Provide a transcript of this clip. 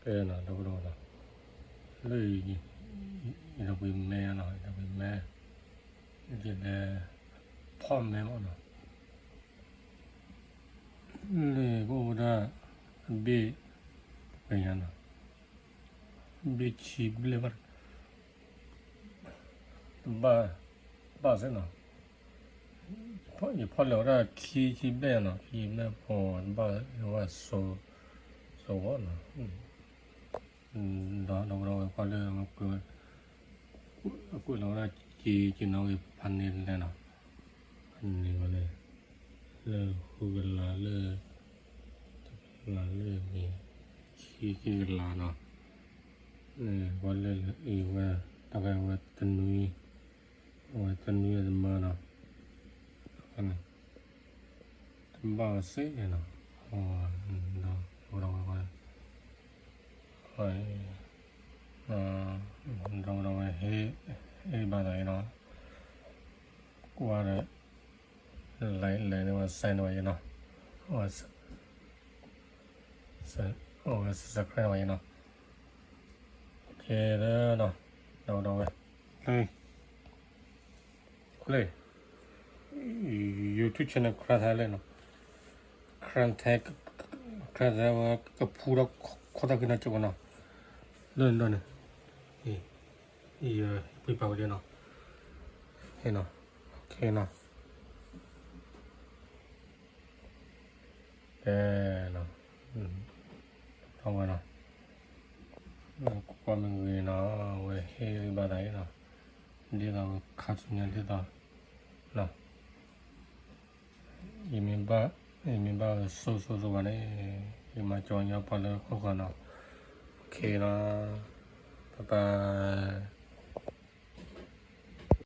နီၤ ဒီပုၢ်ဒီဝဲၢ်နီၤ, လၢ ယဒီပုၢ်မဲနီၤ ယဒီပုၢ်မဲ, ယလဲၤ ဖီၣ်မဲမးနီၤ, လၢကအိၣ်ဝဲဒၣ် အဘ့ၣ် ပှဲၤညါနီၤ, ဘ့ၣ်ဆံဘျဲၣ်ဘၣ် တဘၣ် ဘၣ်စ့ၢ်နီၤ, ယဖီၣ်လဲၤဝဲဒၣ်ခံဆံဘျဲၣ်နီၤ, ခံဆံဘျဲၣ်ဖီတဘၣ် ဝဲစိၤ စိၤဝီနီၤ, ဒီးဒီပုၢ်ဒီဝဲၢ်ကွၢ်လၢ အကွဲးလီၤဝဲဒၣ် က့ၤက့ၤနီၣ်ဂံၢ်ဖးန့ၣ်လဲၣ်နီၤ, ဖးန့ၣ်ဝဲန့ၣ် လၢဃုကလးလၢ တကလးလၢန့ၣ် ခံကလးနီၤ, ကွၢ်လၢအံၤဝဲ တၢ်ကဲဝဲတနွံ အဝဲတနွံအတမၢနီၤ, တဘၣ်ဝဲစ့ၢ်နီၤ, ဒီပုၢ်ဒီဝဲၢ် ဒီပုၢ်ဒီဝဲၢ် ဟ့ၣ်ဘၣ်သးအံၤနီၤ, ကွၢ်ဒီး like လဲၣ်န့ၣ်ဝဲ share န့ၣ်ဝဲယနီၤ, အဝဲ subscribe န့ၣ်ဝဲယနီၤ, ကဲလၢနီၤ, ဒီပုၢ်ဒီဝဲၢ် လၢ YouTube channel ခရၢထဲလဲၣ်နီၤ, ခရၢထဲ ခရၢထဲဝဲ ကဖူဒီးခိၣ်သၣ်ကနၢ်ကၠိနီၤ, လၢန့ၣ်ဒီးန့ၣ် ယပှ့ၤပာ်ဝဲဒၣ်နီၤ, နီၤ, နီၤ, တဲနီၤ, ထီၣ်ဝဲနီၤ, ကွၢ်မ့ၢ်ဂ့ၤနီၤ, အဝဲဟ့ၣ်ဂံၢ်ဘါသးအံၤနီၤ, ဒ်သိးခါဆူညါဒ်သိးနီၤ, ယမ့ၢ်ဘၣ် ယမ့ၢ်ဘၣ်ဆိၣ်ဆိၣ်ဆိၣ်ဘၣ်န့ၣ် ယမၤကၠီညါပှၤလၢဃီဃီနီၤ, OKနီၤ, bye bye.